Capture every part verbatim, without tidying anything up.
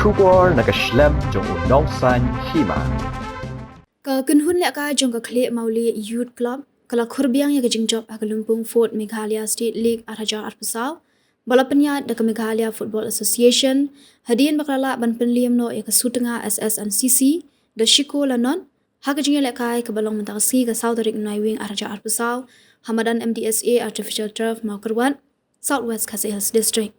Khubor na ka shlem jong u nongsan hima. Ka kynhun lehkai jong ka Khlieh Mawlieh Youth Club ka la khur biang ïa ka jingjop ha ka lympung Fourth Meghalaya State League ar hajar arphew saw ba la pynïaid da ka Meghalaya Football Association, hadien ba ka la lah ban pynliem noh ïa ka Sutnga S S N C C da shi kol la nod ha ka jingïalehkai kaba long mynta ka sngi ka saw tarik Naiwieng ar hajar arphew saw ha madan M D S A Artificial Turf Mawkyrwat, South West Khasi Hills District.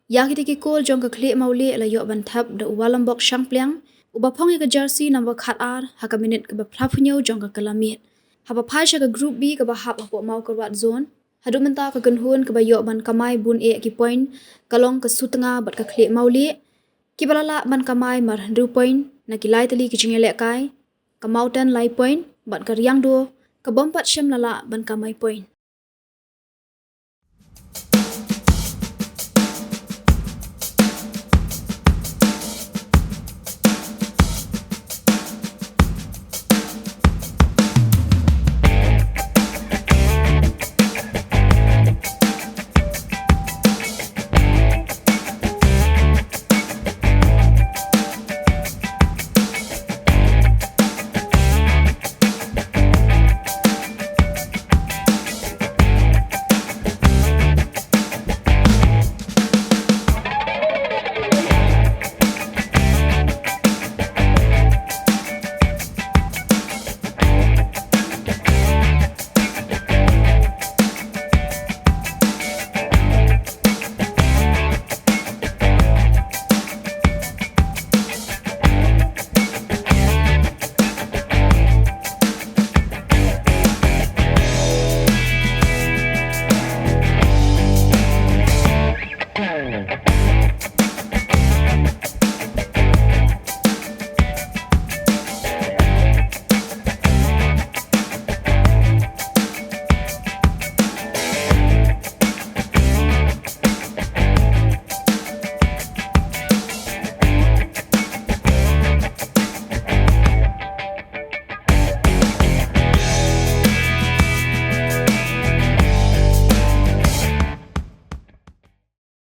Ïa kita ki kol jong ka Khlieh Mawlieh la ïoh ban thep da u Walambok Shangpliang uba phong ïa ka jersey number khat ar ha ka minit kaba phra phew hynñiew jong ka kylla miet. Haba phai sha ka Group B kaba hap hapoh Mawkyrwat Zone, haduh mynta ka kynhun kaba ïoh ban kamai bun eh ki point ka long ka Sutnga bad ka Khlieh Mawlieh, kiba la lah ban kamai mar hynriew point na ki lai tylli ki jingïalehkai, ka Mawten lai point bad ka Riangdo ka bym pat shym la lah ban kamai point.